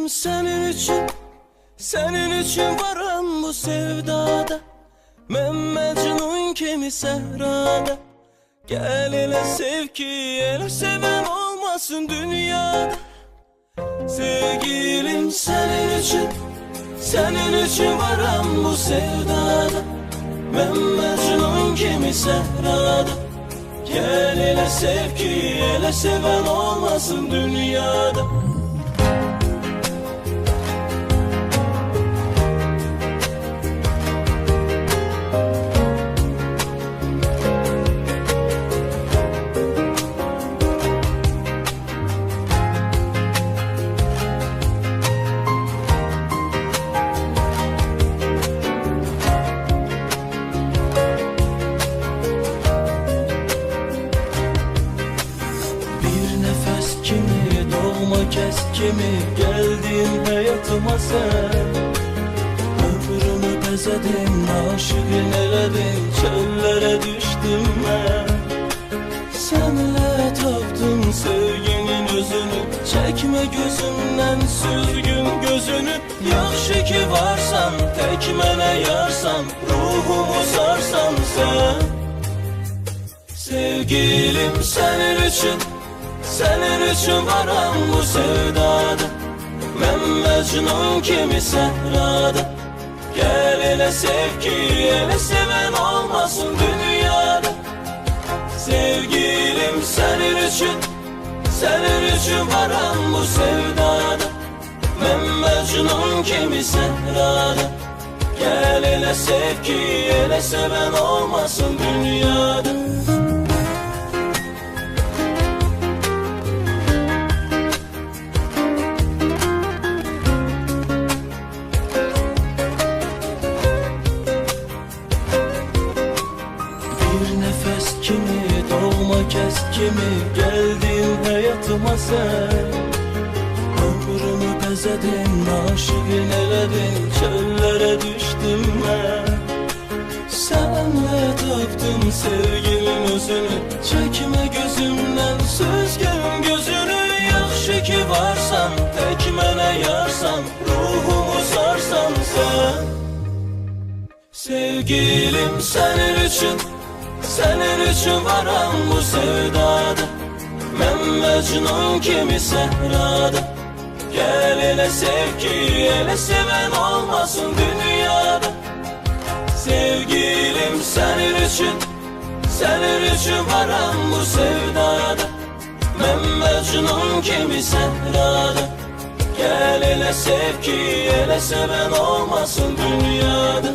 Sevgilim senin için, senin için varam bu sevdada. Ben Mecnun kimi sehrada. Gel hele sev ki ele seven olmasın dünyada. Sevgilim senin için, senin için varam bu sevdada. Ben Mecnun kimi sehrada. Gel hele sev ki ele seven olmasın dünyada. Kes kimi geldin hayatıma sen. Ömrümü bezedin, aşık eledin, çöllere düştüm ben. Senle taptım sevginin özünü, çekme gözümden süzgün gözünü. Yaxşı ki varsan, tek mənə yarsan, ruhumu sarsan sen. Sevgilim senin için, senin için varam bu sevdada. Ben Mecnun kimi sehrada. Gel hele sev ki ele seven olmasın dünyada. Sevgilim senin için, senin için varam bu sevdada. Ben Mecnun kimi sehrada. Gel hele sev ki ele seven olmasın dünyada. Kimi doğma kes kimi geldin hayatıma sen. Ömrümü bezedin, aşık eledin, çöllere düştüm ben. Senle taptım sevginin özünü, çekme gözümden süzgün gözünü. Yaxşı ki varsan, tek mənə yarsan, ruhumu sarsan sen. Sevgilim senin için, senin için varam bu sevdada. Ben Mecnun kimi sehrada. Gel hele sev ki ele seven olmasın dünyada. Sevgilim senin için, senin için varam bu sevdada. Ben Mecnun kimi sehrada. Gel hele sev ki ele seven olmasın dünyada.